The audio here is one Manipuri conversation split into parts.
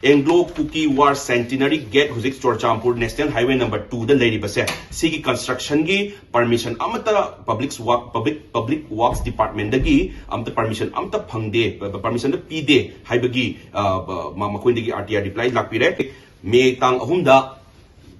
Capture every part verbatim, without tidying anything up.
Anglo Kuki War Centenary Gate, ꯍꯧꯖꯤꯛ Churachandpur National Highway number two ꯗ ꯂꯩꯔꯤꯕꯁꯦ, ꯁꯤꯒꯤ construction ꯒꯤ permission ꯑꯃꯠꯇ Public Work, Public, Public Works Department ꯗꯒꯤ ꯑꯝꯇ permission ꯑꯝꯇ ꯐꯪꯗꯦ, permission ꯑꯝꯇ ꯄꯤꯗꯦ ꯍꯥꯏꯕꯒꯤ, ꯑ, ꯃ-, ꯃꯈꯣꯏꯗꯒꯤ R T I reply ꯂꯥꯛꯄꯤꯔꯦ꯫ ꯃꯦ ꯇꯥꯡ ꯑꯍꯨꯝꯗ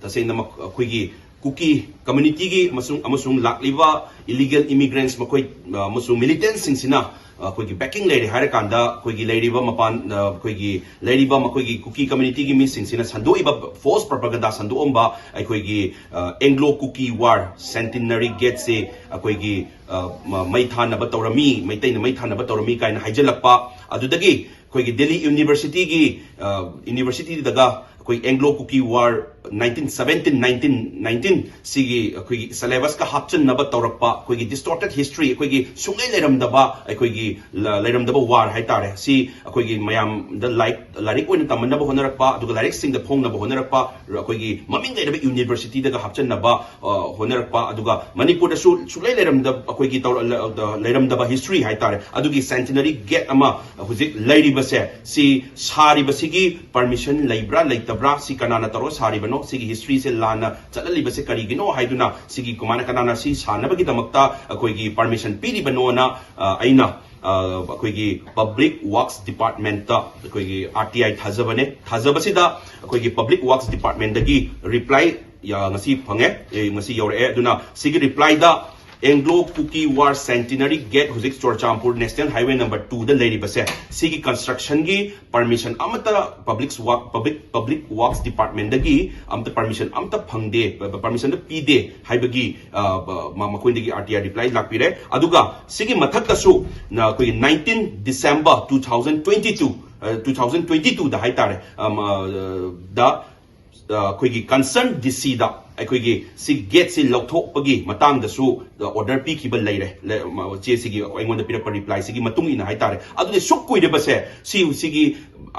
ꯇꯁꯦꯡꯅꯃꯛ ꯑꯩꯈꯣꯏꯒꯤ ꯀꯨꯀꯤ community ꯒꯤ ꯑꯃꯁꯨꯡ, ꯑꯃꯁꯨꯡ ꯂꯥꯛꯂꯤꯕ illegal immigrants ꯃꯈꯣꯏ, ꯑ, ꯑꯃꯁꯨꯡ militants ꯁꯤꯡꯁꯤꯅ, ꯑ, ꯑꯩꯈꯣꯏꯒꯤ backing ꯂꯩꯔꯦ ꯍꯥꯏꯔꯀꯥꯟꯗ, ꯑꯩꯈꯣꯏꯒꯤ ꯂꯩꯔꯤꯕ ꯃꯄꯥꯟ, ꯑ, ꯑꯩꯈꯣꯏꯒꯤ ꯂꯩꯔꯤꯕ ꯃꯈꯣꯏꯒꯤ ꯀꯨꯀꯤ community ꯒꯤ ꯃꯤꯁꯤꯡꯁꯤꯅ ꯁꯟꯗꯣꯛꯏꯕ false propaganda ꯁꯟꯗꯣꯛꯑꯝꯕ ꯑꯩꯈꯣꯏꯒꯤ, ꯑ, Anglo Kuki War Centenary Gate ꯁꯤ ꯑꯩꯈꯣꯏꯒꯤ, ꯑ, ꯃ-, ꯃꯩ ꯊꯥꯅꯕ ꯇꯧꯔꯝꯃꯤ, ꯃꯩꯇꯩꯅ ꯃꯩ ꯊꯥꯅꯕ ꯇꯧꯔꯝꯃꯤ ꯀꯥꯏꯅ ꯍꯥꯏꯖꯤꯜꯂꯛꯄ, ꯑꯗꯨꯗꯒꯤ ꯑꯩꯈꯣꯏꯒꯤ ꯗꯦꯜꯂꯤ university ꯒꯤ, ꯑ, university ꯗꯒ ꯑꯩꯈꯣꯏ Anglo Kuki War nineteen seventeen, nineteen nineteen ꯁꯤꯒꯤ ꯑꯩꯈꯣꯏꯒꯤ syllabus ꯀ ꯍꯥꯞꯆꯤꯟꯅꯕ ꯇꯧꯔꯛꯄ, ꯑꯩꯈꯣꯏꯒꯤ distorted history, ꯑꯩꯈꯣꯏꯒꯤ ꯁꯨꯡꯂꯩ ꯂꯩꯔꯝꯗꯕ, ꯑꯩꯈꯣꯏꯒꯤ ꯂ-, ꯂꯩꯔꯝꯗꯕ war ꯍꯥꯏꯇꯥꯔꯦ꯫ ꯁꯤ ꯑꯩꯈꯣꯏꯒꯤ ꯃꯌꯥꯝꯗ ꯂꯥꯏꯔꯤꯛ, ꯂꯥꯏꯔꯤꯛ ꯑꯣꯏꯅ ꯇꯝꯍꯟꯅꯕ ꯍꯣꯠꯅꯔꯛꯄ, ꯑꯗꯨꯒ ꯂꯥꯏꯔꯤꯛꯁꯤꯡꯗ ꯐꯣꯡꯅꯕ ꯍꯣꯠꯅꯔꯛꯄ, ꯑꯩꯈꯣꯏꯒꯤ ꯃꯃꯤꯡ ꯂꯩꯔꯕ university ꯗꯒ ꯍꯥꯞꯆꯤꯟꯅꯕ, ꯑ, ꯍꯣꯠꯅꯔꯛꯄ, ꯑꯗꯨꯒ ꯃꯅꯤꯄꯨꯔꯗꯁꯨ ꯁꯨꯡꯂꯩ ꯂꯩꯔꯝꯗꯕ, ꯑꯩꯈꯣꯏꯒꯤ ꯇꯧꯔ-, ꯂ-, ꯂꯩꯔꯝꯗꯕ history ꯍꯥꯏꯇꯥꯔꯦ, ꯑꯗꯨꯒꯤ Centenary Gate ꯑꯃ ꯍꯧꯖꯤꯛ ꯂꯩꯔꯤꯕꯁꯦ, ꯁꯤ ꯁꯥꯔꯤꯕꯁꯤꯒꯤ permission ꯂꯩꯕ꯭ꯔꯥ ꯂꯩꯇꯕ꯭ꯔꯥ, ꯁꯤ ꯀꯅꯥꯅ ꯇꯧꯔꯒ ꯁꯥꯔꯤꯕꯅꯣ, ꯁꯤꯒꯤ history ꯁꯦ ꯂꯥꯟꯅ ꯆꯠꯍꯜꯂꯤꯕꯁꯦ ꯀꯔꯤꯒꯤꯅꯣ ꯍꯥꯏꯗꯨꯅ, ꯁꯤꯒꯤ ꯀꯃꯥꯏꯅ, ꯀꯅꯥꯅ ꯁꯤ ꯁꯥꯟꯅꯕꯒꯤꯗꯃꯛꯇ ꯑꯩꯈꯣꯏꯒꯤ permission ꯄꯤꯔꯤꯕꯅꯣꯅ, ꯑ, ꯑꯩꯅ, ꯑ, ꯑꯩꯈꯣꯏꯒꯤ Public Works Department ꯇ ꯑꯩꯈꯣꯏꯒꯤ R T I ꯊꯥꯖꯕꯅꯦ꯫ ꯊꯥꯖꯕꯁꯤꯗ ꯑꯩꯈꯣꯏꯒꯤ Public Works Department ꯗꯒꯤ reply ꯌꯥ-, ꯉꯁꯤ ꯐꯪꯉꯦ, ꯑꯦ, ꯉꯁꯤ ꯌꯧꯔꯛꯑꯦ꯫ ꯑꯗꯨꯅ ꯁꯤꯒꯤ reply ꯗ Anglo Kuki War Centenary Gate, ꯍꯧꯖꯤꯛ Churachandpur National Highway number two ꯗ ꯂꯩꯔꯤꯕꯁꯦ, ꯁꯤꯒꯤ construction ꯒꯤ permission ꯑꯃꯠꯇ Public Work, Public, Public Works Department ꯗꯒꯤ ꯑꯝꯇ permission ꯑꯝꯇ ꯐꯪꯗꯦ, permission ꯑꯝꯇ ꯄꯤꯗꯦ ꯍꯥꯏꯕꯒꯤ, ꯑ, ꯃ-, ꯃꯈꯣꯏꯗꯒꯤ R T I reply ꯂꯥꯛꯄꯤꯔꯦ꯫ ꯑꯗꯨꯒ ꯁꯤꯒꯤ ꯃꯊꯛꯇꯁꯨ ꯅ-, ꯑꯩꯈꯣꯏꯒꯤ nineteen December two thousand twenty two, ꯑ, two thousand twenty two ꯗ ꯍꯥꯏꯇꯥꯔꯦ, ꯑ, ꯃ-, ꯑ, ꯗ ꯑ, ꯑꯩꯈꯣꯏꯒꯤ concern D C ꯗ ꯑꯩꯈꯣꯏꯒꯤ ꯁꯤ ꯒꯦꯠꯁꯤ ꯂꯧꯊꯣꯛꯄꯒꯤ ꯃꯇꯥꯡꯗꯁꯨ ꯑꯣꯔꯗꯔ ꯄꯤꯈꯤꯕ ꯂꯩꯔꯦ꯫ ꯂꯩ-, ꯃ-, ꯆꯦꯁꯤꯒꯤ ꯑꯩꯉꯣꯟꯗ ꯄꯤꯔꯛꯄ ꯔꯤꯄ꯭ꯂꯥꯏꯁꯤꯒꯤ ꯃꯇꯨꯡ ꯏꯟꯅ ꯍꯥꯏꯇꯥꯔꯦ꯫ ꯑꯗꯨꯗꯤ ꯁꯨꯛ ꯀꯨꯏꯔꯕꯁꯦ ꯁꯤ, ꯁꯤꯒꯤ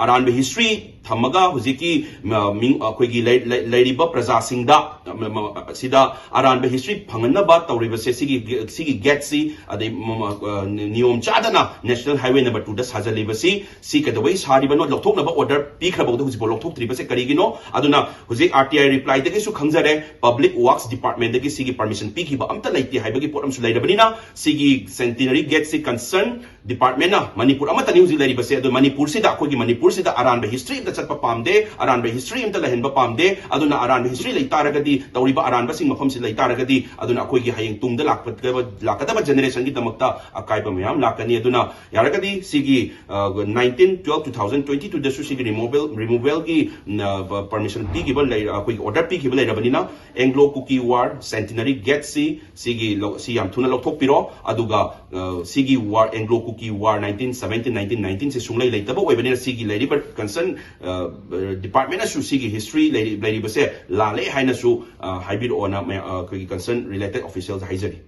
ꯑꯔꯥꯟꯕ ꯍꯤꯁꯇ꯭ꯔꯤ ꯊꯝꯃꯒ ꯍꯧꯖꯤꯛꯀꯤ, ꯃ-, ꯃꯤꯡ-, ꯑꯩꯈꯣꯏꯒꯤ ꯂꯩ-, ꯂꯩ-, ꯂꯩꯔꯤꯕ ꯄ꯭ꯔꯖꯥꯁꯤꯡꯗ, ꯃ-, ꯃ-, ꯁꯤꯗ ꯑꯔꯥꯟꯕ ꯍꯤꯁꯇ꯭ꯔꯤ ꯐꯪꯍꯟꯅꯕ ꯇꯧꯔꯤꯕꯁꯦ ꯁꯤꯒꯤ, ꯁꯤꯒꯤ ꯒꯦꯠꯁꯤ, ꯑꯗꯩ ꯃ-, ꯃ-, ꯑ, ꯅꯤꯌꯣꯝ ꯆꯥꯗꯅ ꯅꯦꯁꯅꯦꯜ ꯍꯥꯏꯋꯦ ꯅꯝꯕꯔ ꯇꯨꯗ ꯁꯥꯖꯜꯂꯤꯕꯁꯤ ꯁꯤ ꯀꯩꯗꯧꯕꯩ ꯁꯥꯔꯤꯕꯅꯣ? ꯂꯧꯊꯣꯛꯅꯕ ꯑꯣꯔꯗꯔ ꯄꯤꯈ꯭ꯔꯕꯧꯗ ꯍꯧꯖꯤꯛꯐꯥꯎ ꯂꯧꯊꯣꯛꯇ꯭ꯔꯤꯕꯁꯦ ꯀꯔꯤꯒꯤꯅꯣ? ꯑꯗꯨꯅ ꯍꯧꯖꯤꯛ ꯑꯥꯔ ꯇꯤ ꯑꯥꯏ ꯔꯤꯄ꯭ꯂꯥꯏꯗꯒꯤꯁꯨ ꯈꯪꯖꯔꯦ, ꯄꯕ꯭ꯂꯤꯛ ꯋꯥꯔꯛꯁ ꯗꯤꯄꯥꯔꯠꯃꯦꯟꯗꯒꯤ ꯁꯤꯒꯤ ꯄꯔꯃꯤꯁꯟ ꯄꯤꯈꯤꯕ ꯑꯝꯇ ꯂꯩꯇꯦ ꯍꯥꯏꯕꯒꯤ ꯄꯣꯠ ꯑꯃꯁꯨ ꯂꯩꯔꯕꯅꯤꯅ, ꯁꯤꯒꯤ ꯁꯦꯟꯇꯤꯅꯔꯤ ꯒꯦꯠꯁꯤ ꯀꯟꯁꯔꯟ ꯗꯤꯄꯥꯔꯠꯃꯦꯟꯅ, ꯃꯅꯤꯄꯨꯔ ꯑꯃꯠꯇꯅꯤ ꯍꯧꯖꯤꯛ ꯂꯩꯔꯤꯕꯁꯦ, ꯑꯗꯣ ꯃꯅꯤꯄꯨꯔꯁꯤꯗ, ꯑꯩꯈꯣꯏꯒꯤ ꯃꯅꯤꯄꯨꯔꯁꯤꯗ ꯑꯔꯥꯟꯕ ꯍꯤꯁꯇ꯭ꯔꯤ ꯑꯝꯇ ꯆꯠꯄ ꯄꯥꯝꯗꯦ, ꯑꯔꯥꯟꯕ ꯍꯤꯁꯇ꯭ꯔꯤ ꯑꯝꯇ ꯂꯩꯍꯟꯕ ꯄꯥꯝꯗꯦ꯫ ꯑꯗꯨꯅ ꯑꯔꯥꯟꯕ ꯍꯤꯁꯇ꯭ꯔꯤ ꯂꯩ ꯇꯥꯔꯒꯗꯤ, ꯇꯧꯔꯤꯕ ꯑꯔꯥꯟꯕꯁꯤꯡ ꯃꯐꯝꯁꯤ ꯂꯩ ꯇꯥꯔꯒꯗꯤ, ꯑꯗꯨꯅ ꯑꯩꯈꯣꯏꯒꯤ ꯍꯌꯦꯡ ꯇꯨꯡꯗ ꯂꯥꯛꯀꯗꯕ, ꯂꯥꯛꯀꯗꯕ ꯖꯦꯅꯦꯔꯦꯁꯟꯒꯤꯗꯃꯛꯇ ꯑꯀꯥꯏꯕ ꯃꯌꯥꯝ ꯂꯥꯛꯀꯅꯤ꯫ ꯑꯗꯨꯅ ꯌꯥꯔꯒꯗꯤ ꯁꯤꯒꯤ, ꯑ, nineteen twelve two thousand twenty two ꯗꯁꯨ ꯁꯤꯒꯤ ꯔꯤꯃꯨꯚꯦꯜ, ꯔꯤꯃꯨꯚꯦꯜꯒꯤ, ꯎꯝ, ꯑ, ꯄꯔꯃꯤꯁꯟ ꯄꯤꯈꯤꯕ ꯂꯩ-, ꯑꯩꯈꯣꯏꯒꯤ ꯑꯣꯔꯗꯔ ꯄꯤꯈꯤꯕ ꯂꯩꯔꯕꯅꯤꯅ, ꯑꯦꯡꯒ꯭ꯂꯣ ꯀꯨꯀꯤ ꯋꯥꯔ ꯁꯦꯟꯇꯤꯅꯔꯤ ꯒꯦꯠꯁꯤ, ꯁꯤꯒꯤ ꯂꯧ-, ꯁꯤ ꯌꯥꯝ ꯊꯨꯅ ꯂꯧꯊꯣꯛꯄꯤꯔꯣ꯫ ꯑꯗꯨꯒ, ꯑ, ꯁꯤꯒꯤ ꯋꯥꯔ, ꯑꯦꯡꯒ꯭ꯂꯣ ꯀꯨꯀꯤ war nineteen seventeen nineteen nineteen ꯁꯤ ꯁꯨꯡꯂꯩ ꯂꯩꯇꯕ ꯑꯣꯏꯕꯅꯤꯅ, ꯁꯤꯒꯤ ꯂꯩꯔꯤꯕ ꯀꯟꯁꯔꯟ, ꯑ, ꯗꯤꯄꯥꯔꯠꯃꯦꯟꯅꯁꯨ ꯁꯤꯒꯤ ꯍꯤꯁꯇ꯭ꯔꯤ ꯂꯩꯔꯤ-, ꯂꯩꯔꯤꯕꯁꯦ ꯂꯥꯜꯂꯦ ꯍꯥꯏꯅꯁꯨ, ꯑ, ꯍꯥꯏꯕꯤꯔꯛꯑꯣꯅ ꯃꯌꯥ-, ꯑ, ꯑꯩꯈꯣꯏꯒꯤ ꯀꯟꯁꯔꯟ ꯔꯤꯂꯦꯇꯦꯗ ꯑꯣꯐꯤꯁꯤꯌꯦꯜꯗ ꯍꯥꯏꯖꯔꯤ꯫